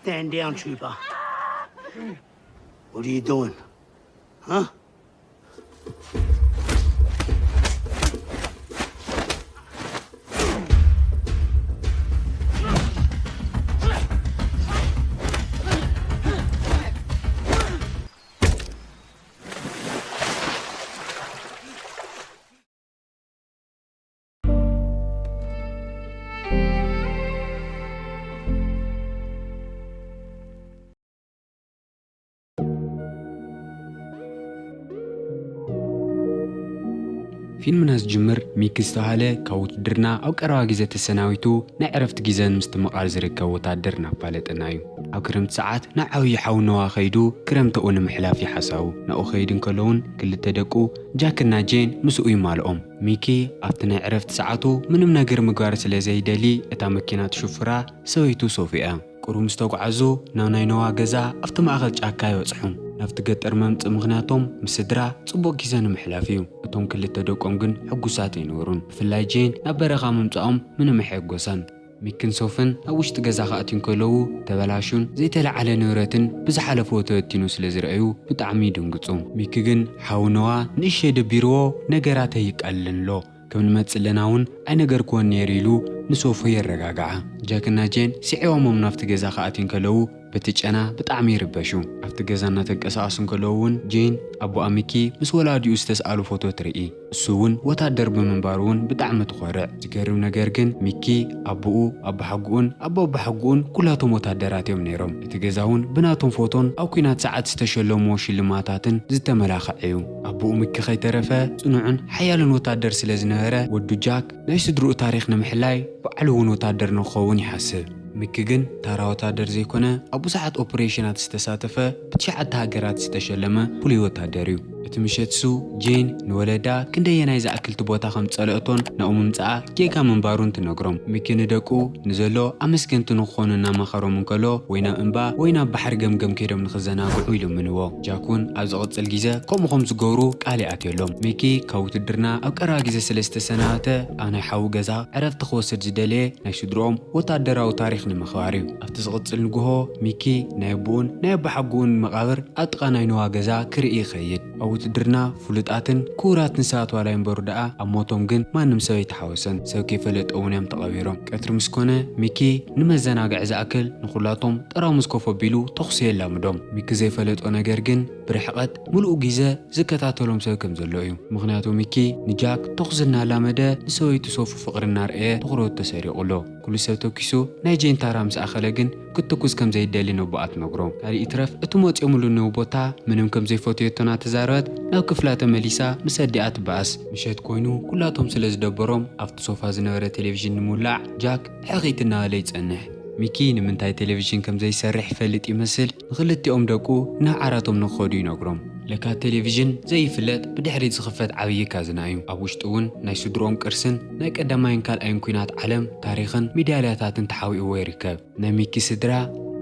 Stand down, Trooper. What are you doing? Huh? ፊልምና ዝጅምር ሚኪ ዝተባህለ ካብ ውትድርና ኣብ ቀረባ ግዜ ተሰናቢቱ ናይ ዕረፍቲ ግዜ ንምስትምቓር ዝርከብ ወታደር እናፋለጠና እዩ። ኣብ ክረምቲ ሰዓት ናብ ዓብዪ ሓው ነዋ ከይዱ ክረምቲ ኣብኡ ንምሕላፍ እዩ ሓሳቡ። ናብኡ ከይዱ እንከሎ እውን ክልተ ደቁ ጃክና ጄን ምስኡ ይማልኦም። ሚኪ ኣብቲ ናይ ዕረፍቲ ሰዓቱ ምንም ነገር ምግባር ስለ ዘይደሊ እታ መኪና ትሽፍራ ሰበይቱ ሶፊ እያ። ቁሩብ ምስ ተጓዓዙ ናብ ናይ ነዋ ገዛ ኣብቲ ማእኸል ጫካ ይበጽሑ። ናብቲ ገጠር መምጽእ ምኽንያቶም ምስ ስድራ ጽቡቕ ግዜ ንምሕላፍ እዩ። እቶም ክልተ ደቆም ግን ሕጉሳት ኣይነበሩን። ብፍላይ ጄን ናብ በረኻ ምምጻኦም ምንም ኣየሐጎሳን። ሚክን ሶፍን ኣብ ውሽጢ ገዛ ክኣትዩ እንከለዉ ተበላሹን ዘይተለዓለ ንብረትን ብዝሓለፍዎ ተበቲኑ ስለ ዝረኣዩ ብጣዕሚ ይድንግጹ። ሚኪ ግን ሓው ነዋ ንእሸ ደቢርዎ ነገራት ኣይቃልልን ኣሎ። ከም ንመጽእ ኣለና እውን ኣይነገርክዎን ነይሩ ኢሉ ንሶፎ የረጋግዓ። ጃክና ጄን ስዒቦሞም ናብቲ ገዛ ክኣትዩ እንከለዉ በቲ ጨና ብጣዕሚ ይርበሹ። ኣብቲ ገዛ እናተንቀሳቐሱ እንከለዉ እውን ጄን ኣቦኣ ሚኪ ምስ ወላዲኡ ዝተስኣሉ ፎቶ ትርኢ። እሱ እውን ወታደር ብምንባሩ እውን ብጣዕሚ ትኾርዕ። ዝገርም ነገር ግን ሚኪ ኣቦኡ ኣቦሓጎኡን ኣቦ ኣቦሓጎኡን ኩላቶም ወታደራት እዮም ነይሮም። እቲ ገዛ እውን ብናቶም ፎቶን ኣብ ኲናት ሰዓት ዝተሸለምዎ ሽልማታትን ዝተመላኸዐ እዩ። ኣቦኡ ሚኪ ከይተረፈ ጽኑዕን ሓያልን ወታደር ስለ ዝነበረ ወዱ ጃክ ናይ ስድርኡ ታሪኽ ንምሕላይ ባዕሉ እውን ወታደር ንክኸውን ይሓስብ። ሚኪ ግን ታራ ወታደር ዘይኮነ ኣብ ብዙሓት ኦፕሬሽናት ዝተሳተፈ ብትሽዓተ ሃገራት ዝተሸለመ ፍሉይ ወታደር እዩ። እቲ ምሸት እሱ ጄን ንወለዳ ክንደየናይ ዝኣክል እቲ ቦታ ከም ዝጸልአቶን ናብኡ ምምጻኣ ጌጋ ምንባሩን ትነግሮም። ሚኪ ንደቁ ንዘሎ ኣመስገንቲ ንክኾኑ እናማኸሮም እንከሎ ወይ ናብ እምባ ወይ ናብ ባሕሪ ገምገም ከይዶም ንክዘናግዑ ይልምንዎ። ጃክ እውን ኣብ ዝቕጽል ግዜ ከምኡ ከም ዝገብሩ ቃል ይኣትየሎም። ሚኪ ካብ ውትድርና ኣብ ቀረባ ግዜ ስለ ዝተሰናበተ ኣብ ናይ ሓዉ ገዛ ዕረፍቲ ክወስድ ዝደለየ ናይ ስድርኦም ወታደራዊ ታሪኽ ንምኽባር እዩ። ኣብቲ ዝቕጽል ንግሆ ሚኪ ናይ ኣቦኡን ናይ ኣቦሓጎኡን መቓብር ኣብ ጥቓ ናይ ነዋ ገዛ ክርኢ ይኸይድ። ኣብ ውትድርና ፍሉጣትን ክቡራትን ሰባት ዋላ ይንበሩ ደኣ ኣብ ሞቶም ግን ማንም ሰብ ኣይተሓወሰን። ሰብ ከይፈለጦ እውን እዮም ተቐቢሮም። ቀትሪ ምስ ኮነ ሚኪ ንመዘናግዒ ዝኣክል ንኹላቶም ጠራሙዝ ኮፍ ኣቢሉ ተኹሲ የላምዶም። ሚኪ ዘይፈለጦ ነገር ግን ብርሕቐት ምሉእ ግዜ ዝከታተሎም ሰብ ከም ዘሎ እዩ። ምኽንያቱ ሚኪ ንጃክ ተኹሲ እናላመደ ንሰበይቱ ሶፊ ፍቕሪ እናርኣየ ትኹረቱ ተሰሪቑ ኣሎ። ኩሉ ሰብ ተኪሱ ናይ ጄን ታራ ምስ ኣኸለ ግን ክትኩስ ከም ዘይደሊ ነቦኣ ትነግሮ። ካልእ ይትረፍ እቲ መፂኦምሉ ዝነበሩ ቦታ ምንም ከም ዘይፈትየቶ እናተዛረበት ናብ ክፍላ ተመሊሳ ምስ ኣዲኣ ትበኣስ። ምሸት ኮይኑ ኩላቶም ስለ ዝደበሮም ኣብቲ ሶፋ ዝነበረ ቴሌቪዥን ንምውላዕ ጃክ ሕኺት እናበለ ይጸንሕ። ሚኪ ንምንታይ ቴሌቪዥን ከም ዘይሰርሕ ይፈልጥ ይመስል ንኽልቲኦም ደቁ ናብ ዓራቶም ንክኸዱ ይነግሮም። ለካ ቴሌቪዥን ዘይፍለጥ ብድሕሪት ዝኽፈት ዓብዪ ካዝና እዩ። ኣብ ውሽጡ እውን ናይ ስድርኦም ቅርስን ናይ ቀዳማይን ካልኣይን ኲናት ዓለም ታሪኽን ሚዳልያታትን ተሓቢእዎ ይርከብ። ናይ ሚኪ ስድራ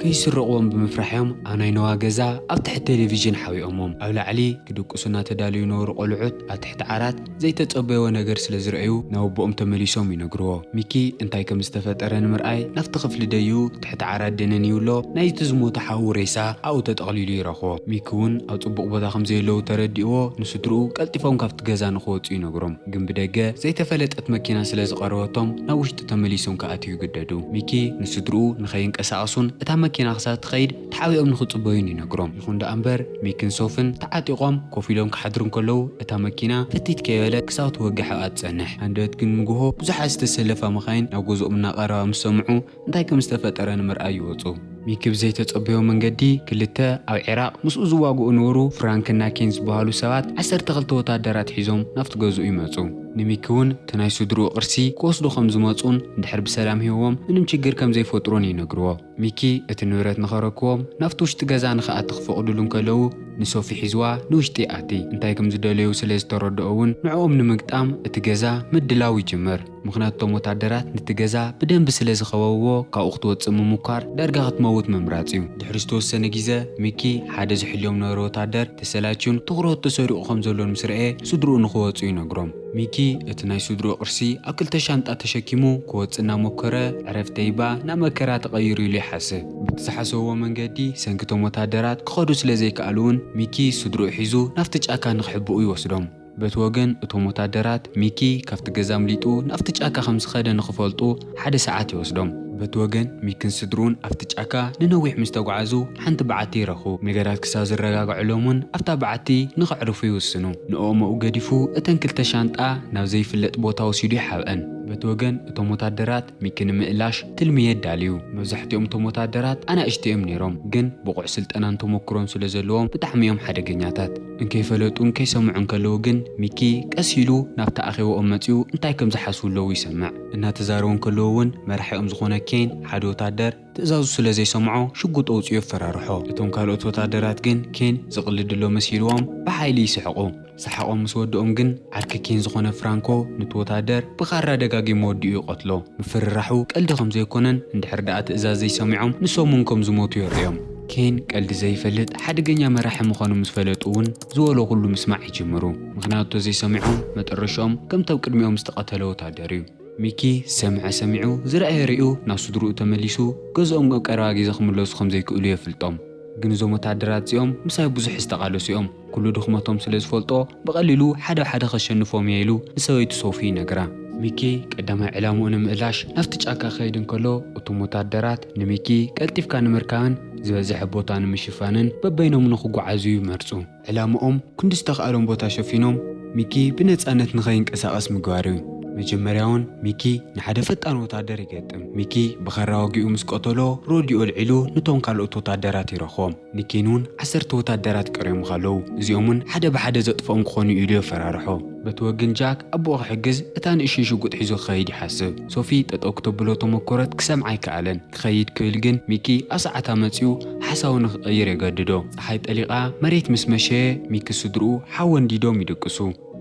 ከይስርቕዎም ብምፍራሕ እዮም ኣብ ናይ ነዋ ገዛ ኣብ ትሕቲ ቴሌቪዥን ሓቢኦሞም። ኣብ ላዕሊ ክድቅሱ እናተዳለዩ ዝነበሩ ቆልዑት ኣብ ትሕቲ ዓራት ዘይተጸበይዎ ነገር ስለ ዝረኣዩ ናብ ኣቦኦም ተመሊሶም ይነግርዎ። ሚኪ እንታይ ከም ዝተፈጠረ ንምርኣይ ናብቲ ክፍሊ ደይቡ ትሕቲ ዓራት ደነን ይብሎ ናይቲ ዝሞተ ሓዉ ሬሳ ኣብኡ ተጠቕሊሉ ይረኽቦ። ሚኪ እውን ኣብ ጽቡቕ ቦታ ከም ዘየለዉ ተረዲእዎ ንስድርኡ ቀልጢፎም ካብቲ ገዛ ንኽወጹ ይነግሮም። ግን ብደገ ዘይተፈለጠት መኪና ስለ ዝቐረበቶም ናብ ውሽጢ ተመሊሶም ክኣትዩ ይግደዱ። ሚኪ ንስድርኡ ንኸይንቀሳቐሱን እታ መኪና ክሳብ ትኸይድ ተሓቢኦም ንኽጽበዩን ይነግሮም። ይኹን ደኣ እምበር ሚኪን ሶፍን ተዓጢቖም ኮፍ ኢሎም ክሓድሩ እንከለዉ እታ መኪና ፍቲት ከይበለት ክሳብ ትወግሕ ኣብኣ ትጸንሕ። ሃንደበት ግን ንግሆ ብዙሓት ዝተሰለፋ መኻይን ናብ ገዝኦም እናቐረባ ምስ ሰምዑ እንታይ ከም ዝተፈጠረ ንምርኣይ ይወጹ። ሚኪ ብዘይተጸበዮ መንገዲ ክልተ ኣብ ዒራቕ ምስኡ ዝዋግኡ ነበሩ ፍራንክን ናኪን ዝበሃሉ ሰባት ዓሰርተ ክልተ ወታደራት ሒዞም ናብቲ ገዝኡ ይመጹ። ንሚኪ እውን እቲ ናይ ስድርኡ ቅርሲ ክወስዱ ከም ዝመጹን እንድሕር ብሰላም ሂቦም ምንም ችግር ከም ዘይፈጥሩን ይነግርዎ። ሚኪ እቲ ንብረት ንኸረክቦም ናብቲ ውሽጢ ገዛ ንኽኣቲ ክፈቕድሉ እንከለዉ ንሶፊ ሒዝዋ ንውሽጢ ይኣቲ። እንታይ ከም ዝደለዩ ስለ ዝተረድኦ እውን ንዕኦም ንምግጣም እቲ ገዛ ምድላው ይጅምር። ምኽንያቱ እቶም ወታደራት ነቲ ገዛ ብደንቢ ስለ ዝኸበብዎ፣ ካብኡ ክትወጽእ ምምኳር ዳርጋ ክትመውት ምምራጽ እዩ። ድሕሪ ዝተወሰነ ግዜ፣ ሚኪ ሓደ ዝሕልዮም ነበረ ወታደር ተሰላችዩን ትኹረቱ ተሰሪቑ ከም ዘሎን ምስ ረኤ፣ ስድርኡ ንኽወጹ ይነግሮም። ሚኪ እቲ ናይ ስድርኡ ቅርሲ ኣብ ክልተ ሻንጣ ተሸኪሙ ክወጽእ እናመከረ፣ ዕረፍተይባ ናብ መከራ ተቐይሩ ኢሉ ይሓስብ። ብቲ ዝሓሰብዎ መንገዲ ሰንኪ እቶም ወታደራት ክኸዱ ስለ ዘይከኣሉ እውን፣ ሚኪ ስድርኡ ሒዙ ናብቲ ጫካ ንኽሕብኡ ይወስዶም። በቲ ወገን እቶም ወታደራት፣ ሚኪ ካብቲ ገዛ ኣምሊጡ ናብቲ ጫካ ከም ዝኸደ ንኽፈልጡ ሓደ ሰዓት ይወስዶም። በቲ ወገን ሚክን ስድርኡን ኣብቲ ጫካ ንነዊሕ ምስ ተጓዓዙ፣ ሓንቲ በዓቲ ይረኽቡ። ነገራት ክሳብ ዝረጋግዐሎም እውን ኣብታ በዓቲ ንኸዕርፉ ይውስኑ። ንኦሞኡ ገዲፉ እተን ክልተ ሻንጣ ናብ ዘይፍለጥ ቦታ ወሲዱ ይሓብአን። በቲ ወገን እቶም ወታደራት ሚኪ ንምእላሽ ትልሚ የዳልዩ። መብዛሕትኦም እቶም ወታደራት ኣናእሽተይ እዮም ነይሮም፣ ግን ብቑዕ ስልጠናን ተመክሮን ስለ ዘለዎም ብጣዕሚ እዮም ሓደገኛታት። እንከይፈለጡን ከይሰምዑን ከለዉ ግን ሚኪ ቀስ ኢሉ ናብቲ ኣኼባኦም መጺኡ እንታይ ከም ዝሓስቡ ኣለዉ ይሰምዕ። እናተዛረቡ እንከለዉ እውን መራሒኦም ዝኾነ ኬን ሓደ ወታደር ትእዛዙ ስለ ዘይሰምዖ ሽጉጥ ኣውጺኡ የፈራርሖ። እቶም ካልኦት ወታደራት ግን ኬን ዝቕልድ ኣሎ መሲልዎም ብሓይሊ ይስሕቑ። ሰሓቖም ምስ ወድኦም ግን ዓርኪ ኬን ዝኾነ ፍራንኮ ነቲ ወታደር ብኻራ ደጋጊሙ ወዲኡ ይቐትሎ። ምፍርራሑ ቀልዲ ከም ዘይኮነን እንድሕር ደኣ ትእዛዝ ዘይሰሚዖም ንሶም እውን ከም ዝሞቱ የርእዮም። ኬን ቀልዲ ዘይፈልጥ ሓደገኛ መራሒ ምዃኑ ምስ ፈለጡ እውን ዝበሎ ኩሉ ምስማዕ ይጅምሩ። ምኽንያቱ ዘይሰሚዖም መጠረሽኦም ከምቲ ኣብ ቅድሚኦም ዝተቐተለ ወታደር እዩ። ሚኪ ዝሰምዐ ሰሚዑ ዝረኣየ ርእዩ ናብ ስድርኡ ተመሊሱ ገዝኦም ኣብ ቀረባ ግዜ ክምለሱ ከም ዘይክእሉ የፍልጦም። ግን እዞም ወታደራት እዚኦም ምሳይ ብዙሕ ዝተቓለሱ እዮም። ኩሉ ድኽመቶም ስለ ዝፈልጦ ብቐሊሉ ሓደ ብሓደ ከሸንፎም እየ ኢሉ ንሰበይቱ ሶፊ ይነግራ። ሚኪ ቀዳማይ ዕላምኡ ንምእላሽ ናብቲ ጫካ ክኸይድ እንከሎ እቶም ወታደራት ንሚኪ ቀልጢፍካ ንምርካብን ዝበዝሐ ቦታ ንምሽፋንን በበይኖም ንኽጓዓዙ ይመርጹ። ዕላምኦም ክንዲ ዝተኽኣሎም ቦታ ሸፊኖም ሚኪ ብነጻነት ንኸይንቀሳቐስ ምግባር እዩ። መጀመርያ እውን ሚኪ ንሓደ ፈጣን ወታደር ይገጥም። ሚኪ ብኻራ ወጊኡ ምስ ቀተሎ ሮድዮ ኣልዒሉ ነቶም ካልኦት ወታደራት ይረኽቦም። ንኬን እውን ዓሰርተ ወታደራት ቀሪቦም ከለዉ እዚኦም እውን ሓደ ብሓደ ዘጥፍኦም ክኾኑ ኢሉ የፈራርሖ። በቲ ወገን ጃክ ኣቦኡ ክሕግዝ እታ ንእሽተይ ሽጉጥ ሒዙ ክኸይድ ይሓስብ። ሶፊ ጠጠው ክተብሎ ተመኮረት ክሰምዓ ኣይከኣለን። ክኸይድ ክብል ግን ሚኪ ኣብ ሰዓታ መጺኡ ሓሳቡ ንኽቐይር የገድዶ። ጸሓይ ጠሊቓ መሬት ምስ መሸየ ሚኪ ስድርኡ ሓዊ ኣንዲዶም ይድቅሱ።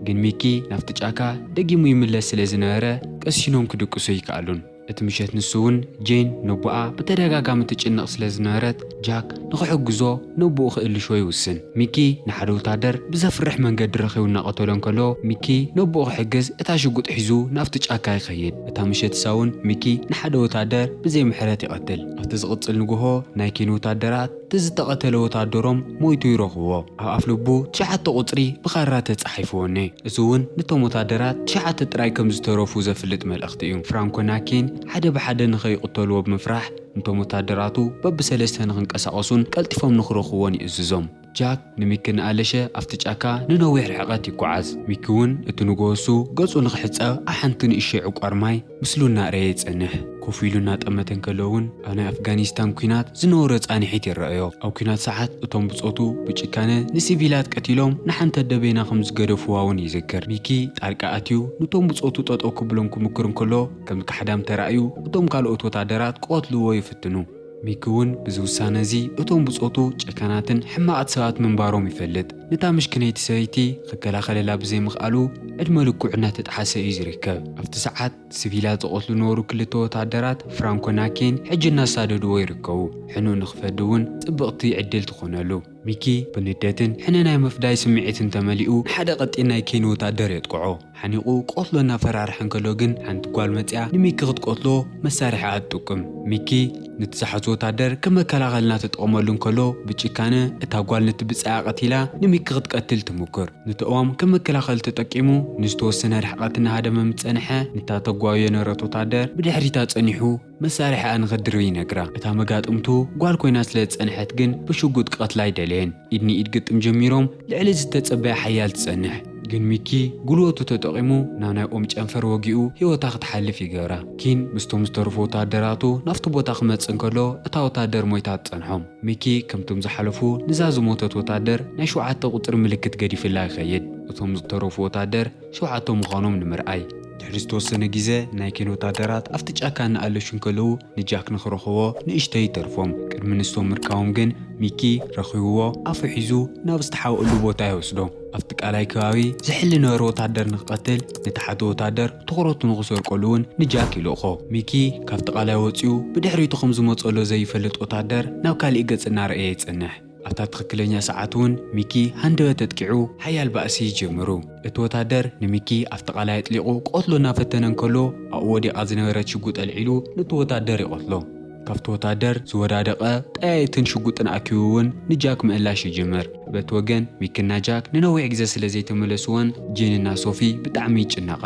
ግን ሚኪ ናብቲ ጫካ ደጊሙ ይምለስ ስለ ዝነበረ ቀሲኖም ክድቅሱ ኣይከኣሉን። እቲ ምሸት ንሱ እውን ጄን ነቦኣ ብተደጋጋሚ ትጭነቕ ስለ ዝነበረት ጃክ ንኽሕግዞ ነቦኡ ክእልሾ ይውስን። ሚኪ ንሓደ ወታደር ብዘፍርሕ መንገዲ ረኺቡ እናቐተሎ እንከሎ ሚኪ ነቦኡ ክሕግዝ እታ ሽጉጥ ሒዙ ናብቲ ጫካ ይኸይድ። እታ ምሸት እሳ እውን ሚኪ ንሓደ ወታደር ብዘይ ምሕረት ይቐትል። ኣብቲ ዝቕጽል ንግሆ ናይ ኬን ወታደራት እቲ ዝተቐተለ ወታደሮም ሞይቱ ይረኽብዎ። ኣብ ኣፍ ልቡ ትሽዓተ ቁጽሪ ብኻራ ተጻሒፍዎ እኔ። እዚ እውን ነቶም ወታደራት ትሽዓተ ጥራይ ከም ዝተረፉ ዘፍልጥ መልእኽቲ እዩ። ፍራንኮ ናኬን ሓደ ብሓደ ንኸይቕተልዎ ብምፍራሕ ነቶም ወታደራቱ በብሰለስተ ንኽንቀሳቐሱን ቀልጢፎም ንኽረኽብዎን ይእዝዞም። ጃክ ንሚኪ እናኣለሸ ኣብቲ ጫካ ንነዊሕ ርሕቐት ይጓዓዝ። ሚኪ እውን እቲ ንግሆ እሱ ገጹ ንኽሕጸብ ኣብ ሓንቲ ንእሽተይ ዕቋር ማይ ምስሉ እናርኣየ ይጸንሕ። ኮፍ ኢሉ እናጠመተ እንከሎ እውን ኣብ ናይ ኣፍጋኒስታን ኲናት ዝነበሮ ጻንሒት ይረኣዮ። ኣብ ኲናት ሰዓት እቶም ብጾቱ ብጭካነ ንሲቪላት ቀቲሎም ንሓንቲ ኣደ በይና ከም ዝገደፍዋ እውን ይዝክር። ሚኪ ጣልቃ ኣትዩ ነቶም ብጾቱ ጠጠው ክብሎም ክምክር እንከሎ ከም ካሕዳም ተራእዩ እቶም ካልኦት ወታደራት ክቐትልዎ ይፍትኑ። ሚኪ እውን ብዚ ውሳነ እዚ እቶም ብጾቱ ጨካናትን ሕማቓት ሰባት ምንባሮም ይፈልጥ። ነታ ምሽክነይቲ ሰበይቲ ክከላኸለላ ብዘይምኽኣሉ ዕድመ ልክዑ እናተጠሓሰ እዩ ዝርከብ። ኣብቲ ሰዓት ስቪላት ዝቐትሉ ነበሩ ክልተ ወታደራት ፍራንኮ ናኬን ሕጂ እናሳደድዎ ይርከቡ። ሕኑእ ንኽፈዲ እውን ጽብቕቲ ዕድል ትኾነሉ። ሚኪ ብንደትን ሕነ ናይ ምፍዳይ ስምዒትን ተመሊኡ ንሓደ ቀጢን ናይ ኬን ወታደር የጥቅዖ። ሓኒቑ ክቐትሎ እናፈራርሐ እንከሎ ግን ሓንቲ ጓል መጺኣ ንሚኪ ክትቀትሎ መሳርሒኣ ትጥቁም። ሚኪ ነቲ ዝሓዞ ወታደር ከም መከላኸሊ እናተጠቐመሉ እንከሎ ብጭካነ እታ ጓል ነቲ ብጻያ ቀቲላ ንሚኪ ክትቀትል ትምኩር። ነቲ እዋም ከም መከላኸሊ ተጠቂሙ ንዝተወሰነ ርሕቐት እናሃደመ ምስ ጸንሐ ነታ ተጓዮ ነበረት ወታደር ብድሕሪታ ጸኒሑ መሳርሒኣ ንኸድርብ ይነግራ። እታ መጋጥምቱ ጓል ኮይና ስለ ዝጸንሐት ግን ብሽጉጥ ክቐትላ ኣይደለየን። ኢድ ንኢድ ግጥም ጀሚሮም ልዕሊ ዝተጸበየ ሓያል ትጸንሕ። ግን ሚኪ ጉልበቱ ተጠቒሙ ናብ ናይ ኦም ጨንፈር ወጊኡ ህይወታ ክትሓልፍ ይገብራ። ኪን ምስቶም ዝተረፉ ወታደራቱ ናብቲ ቦታ ክመጽእ እንከሎ እታ ወታደር ሞይታ ትጸንሖም። ሚኪ ከምቶም ዝሓለፉ ንዛ ዝሞተት ወታደር ናይ ሸውዓተ ቁጽሪ ምልክት ገዲፍላ ይኸይድ። እቶም ዝተረፉ ወታደር ሸውዓተ ምዃኖም ንምርኣይ። ድሕሪ ዝተወሰነ ግዜ ናይ ኬን ወታደራት ኣብቲ ጫካ እናኣለሹ እንከለዉ ንጃክ ንኽረኽቦ ንእሽተይ ይተርፎም። ቅድሚ ንሶም ምርካቦም ግን ሚኪ ረኺብዎ ኣፉ ሒዙ ናብ ዝተሓብእሉ ቦታ ይወስዶ። ኣብቲ ቃላይ ከባቢ ዝሕሊ ነበረ ወታደር ንክቐትል ነቲ ሓደ ወታደር ትኹረቱ ንኽሰርቀሉ እውን ንጃክ ይልእኾ። ሚኪ ካብቲ ቃላይ ወፂኡ ብድሕሪቱ ከም ዝመፀሎ ዘይፈልጥ ወታደር ናብ ካሊእ ገፅ እናረኣየ ይፀንሕ። ኣብታ ትኽክለኛ ሰዓት እውን ሚኪ ሃንደበት ኣጥቂዑ ሓያል ባእሲ ይጀምሩ። እቲ ወታደር ንሚኪ ኣብቲ ቃላይ ኣጥሊቑ ክቐትሎ እናፈተነ እንከሎ ኣብኡ ወዲቓ ዝነበረት ሽጉጥ ኣልዒሉ ነቲ ወታደር ይቐትሎ። ካብቲ ወታደር ዝወዳደቐ ጠያይትን ሽጉጥን ኣኪቡ እውን ንጃክ ምእላሽ ይጅምር። በቲ ወገን ሚክና ጃክ ንነዊሕ ግዜ ስለ ዘይተመለስዎን ጄንና ሶፊ ብጣዕሚ ይጭነቓ።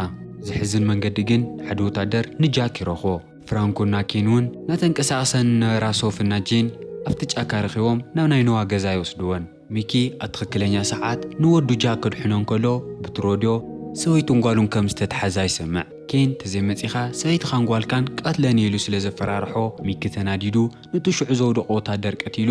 ዝሕዝን መንገዲ ግን ሓደ ወታደር ንጃክ ይረኽቦ። ፍራንኮና ኬን እውን ናተንቀሳቐሰን ንነበራ ሶፍና ጄን ኣብቲ ጫካ ረኺቦም ናብ ናይ ኖዋ ገዛ ይወስድወን። ሚኪ ኣብ ትኽክለኛ ሰዓት ንወዱ ጃክ ከድሕኖ እንከሎ ብቲ ሮድዮ ሰበይቱን ጓሉን ከም ዝተትሓዛ ይሰምዕ። ኬን ተዘይመጺኻ ሰበይትኻን ጓልካን ቀትለኒ ኢሉ ስለ ዘፈራርሖ ሚኪ ተናዲዱ ነቲ ሽዑ ዘውደቖ ወታደር ቀቲሉ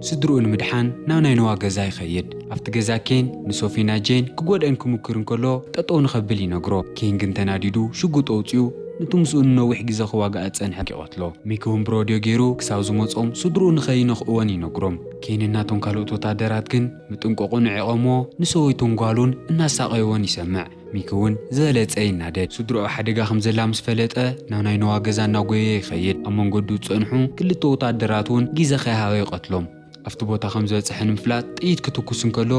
ስድርኡ ንምድሓን ናብ ናይ ኖዋ ገዛ ይኸይድ። ኣብቲ ገዛ ኬን ንሶፊና ጄን ክጎድአን ክምክር እንከሎ ጠጠው ንኸብል ይነግሮ። ኬን ግን ተናዲዱ ሽጉጥ ኣውጺኡ ነቲ ምስኡ ንነዊሕ ግዜ ክዋጋእ ዝጸንሐ ይቐትሎ። ሚኪ እውን ብሮድዮ ገይሩ ክሳብ ዝመጾም ስድርኡ ንኸይነኽእወን ይነግሮም። ኬን እናቶም ካልኦት ወታደራት ግን ምጥንቀቑ ንዒቖሞ ንሰበይቱን ጓሉን እናሳቐይወን ይሰምዕ። ሚኪ እውን ዝበለጸ ይናደድ። ስድርኡ ኣብ ሓደጋ ከም ዘላ ምስ ፈለጠ ናብ ናይ ኖዋ ገዛ እናጎየየ ይኸይድ። ኣብ መንገዱ ዝጸንሑ ክልተ ወታደራት እውን ግዜ ከይሃበ ይቐትሎም። ኣብቲ ቦታ ከም ዝበጽሐ ንምፍላጥ ጥይት ክትኩስ እንከሎ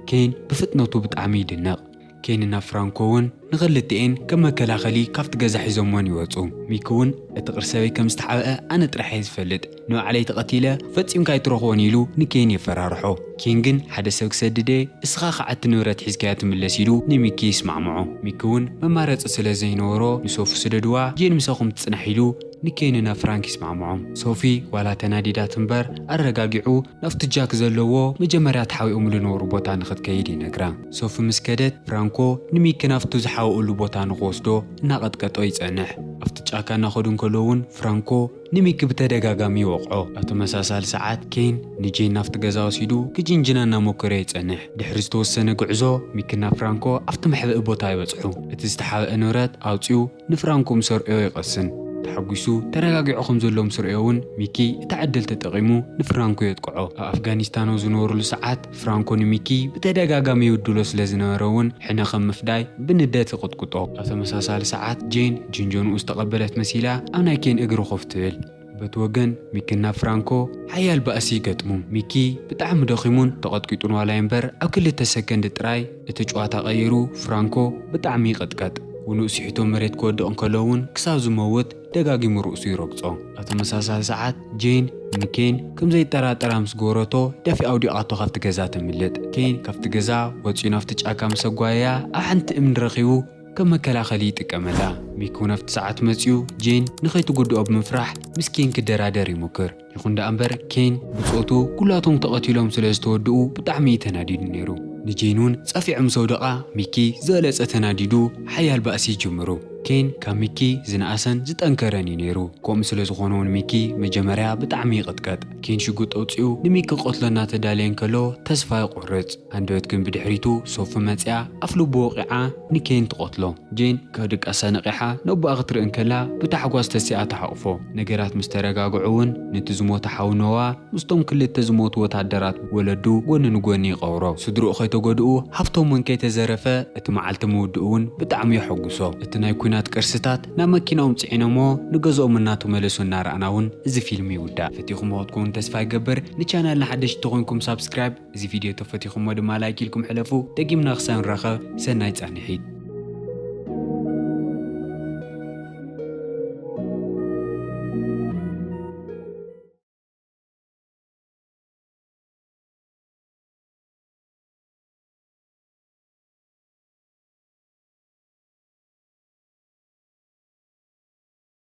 ኬን ብፍጥነቱ ብጣዕሚ ይድነቕ። ኬንና ፍራንኮ እውን ንኽልቲኤን ከም መከላኸሊ ካብቲ ገዛ ሒዞምወን ይወጹ። ሚኪ እውን እቲ ቅርሰበይ ከም ዝተሓብአ ኣነ ጥራሕ እየ ዝፈልጥ፣ ንባዕለይ ተቐቲለ ፈጺምካ ኣይትረኽቦን ኢሉ ንኬን የፈራርሖ። ኬን ግን ሓደ ሰብ ክሰድድ እየ፣ እስኻ ከዓ እቲ ንብረት ሒዝካዮ ትምለስ ኢሉ ንሚኪ ይስማዕምዖ። ሚኪ እውን መማረፂ ስለ ዘይነበሮ ንሶፊ ስደድዋ ጄን ምሳኹም ትፅናሕ ኢሉ ንኬንና ፍራንክ ይስማዕምዖም። ሶፊ ዋላ ተናዲዳት እምበር ኣረጋጊዑ ናብቲ ጃክ ዘለዎ መጀመርያ ተሓቢኦምሉ ዝነበሩ ቦታ ንኽትከይድ ይነግራ። ሶፊ ምስ ከደት ፍራንኮ ንሚኪ ናብቱ ዝሓወኡሉ ቦታ ንኽወስዶ እናቐጥቀጦ ይጸንሕ። ኣብቲ ጫካ እናኸዱ እንከለዉ እውን ፍራንኮ ንሚኪ ብተደጋጋሚ ይወቕዖ። ኣብ ተመሳሳሊ ሰዓት ኬን ንጄን ናብቲ ገዛ ወሲዱ ክጅንጅና እናሞከረ ይጸንሕ። ድሕሪ ዝተወሰነ ጉዕዞ ሚኪና ፍራንኮ ኣብቲ መሕብኢ ቦታ ይበጽሑ። እቲ ዝተሓብአ ንብረት ኣውጺኡ ንፍራንኮ ምስ ኣርእዮ ይቐስን። ተሓጒሱ ተረጋጊዑ ከም ዘሎ ምስ ርእዮ እውን ሚኪ እታ ዕድል ተጠቒሙ ንፍራንኮ የጥቅዖ። ኣብ ኣፍጋኒስታን ኣብ ዝነበሩሉ ሰዓት ፍራንኮ ንሚኪ ብተደጋጋሚ ይብድሎ ስለ ዝነበረ እውን ሕነ ከም ምፍዳይ ብንደት ይቕጥቅጦ። ኣብ ተመሳሳሊ ሰዓት ጄን ጅንጀንኡ ዝተቐበለት መሲላ ኣብ ናይ ኬን እግሪ ኮፍ ትብል። በቲ ወገን ሚኪና ፍራንኮ ሓያል ባእሲ ይገጥሙ። ሚኪ ብጣዕሚ ደኺሙን ተቐጥቂጡን ዋላ እምበር ኣብ ክልተ ሰከንድ ጥራይ እቲ ጨዋታ ቀይሩ ፍራንኮ ብጣዕሚ ይቕጥቀጥ። ውኑእ ስሒቱ መሬት ክወድቕ እንከሎ እውን ክሳብ ዝመውት ደጋጊሙ ርእሱ ይረግጾ። ኣብ ተመሳሳሊ ሰዓት ጄን ንኬን ከም ዘይጠራጠራ ምስ ገበረቶ ደፊኣ ኣውዲቓቶ ካብቲ ገዛ ተምልጥ። ኬን ካብቲ ገዛ ወጺኡ ናብቲ ጫካ ምስ ኣጓየያ ኣብ ሓንቲ እምኒ ረኺቡ ከም መከላኸሊ ይጥቀመላ። ሚኪ እውን ኣብቲ ሰዓት መጺኡ ጄን ንኸይትጉድኦ ብምፍራሕ ምስ ኬን ክደራደር ይሙክር። ይኹን ደኣ እምበር ኬን ብጾቱ ኩላቶም ተቐቲሎም ስለ ዝተወድኡ ብጣዕሚ እዩ ተናዲዱ ነይሩ። ንጄን እውን ጸፊዖ ምስ ኣውደቓ ሚኪ ዝበለጸ ተናዲዱ ሓያል ባእሲ ይጅምሩ። ኬን ካብ ሚኪ ዝነኣሰን ዝጠንከረን እዩ ነይሩ። ከምኡ ስለ ዝኾነ እውን ሚኪ መጀመርያ ብጣዕሚ ይቕጥቀጥ። ኬን ሽጉጥ ኣውጺኡ ንሚኪ ክቐትሎ እናተዳለየ እንከሎ ተስፋ ይቖርጽ። ሃንደበት ግን ብድሕሪቱ ሶፊ መጺኣ ኣፍ ልቡ ወቒዓ ንኬን ትቐትሎ። ጄን ካብ ድቃሳ ነቒሓ ነቦኣ ክትርኢ እንከላ ብታሕጓስ ተሲኣ ትሓቑፎ። ነገራት ምስ ተረጋግዑ እውን ነቲ ዝሞተ ሓው ኖዋ ምስቶም ክልተ ዝሞቱ ወታደራት ወለዱ ጎኒ ንጎኒ ይቐብሮ። ስድርኡ ከይተጎድኡ ሃብቶም እውን ከይተዘረፈ እቲ መዓልቲ ምውድኡ እውን ብጣዕሚ የሐጉሶ። እቲ ናይ ኲናት ቅርስታት ናብ መኪናኦም ጽዒኖሞ ንገዝኦም እናተመለሱ እናረኣና እውን እዚ ፊልም ይውዳእ። ፈቲኹምዎ ክትኮኑ ተስፋ ይገብር። ንቻናልና ሓደሽቲ ተኾይንኩም ሳብስክራይብ፣ እዚ ቪድዮ ተፈቲኹሞ ድማ ላይክ ኢልኩም ሕለፉ። ደጊምና ክሳብ ንራኸብ ሰናይ ጻንሒት።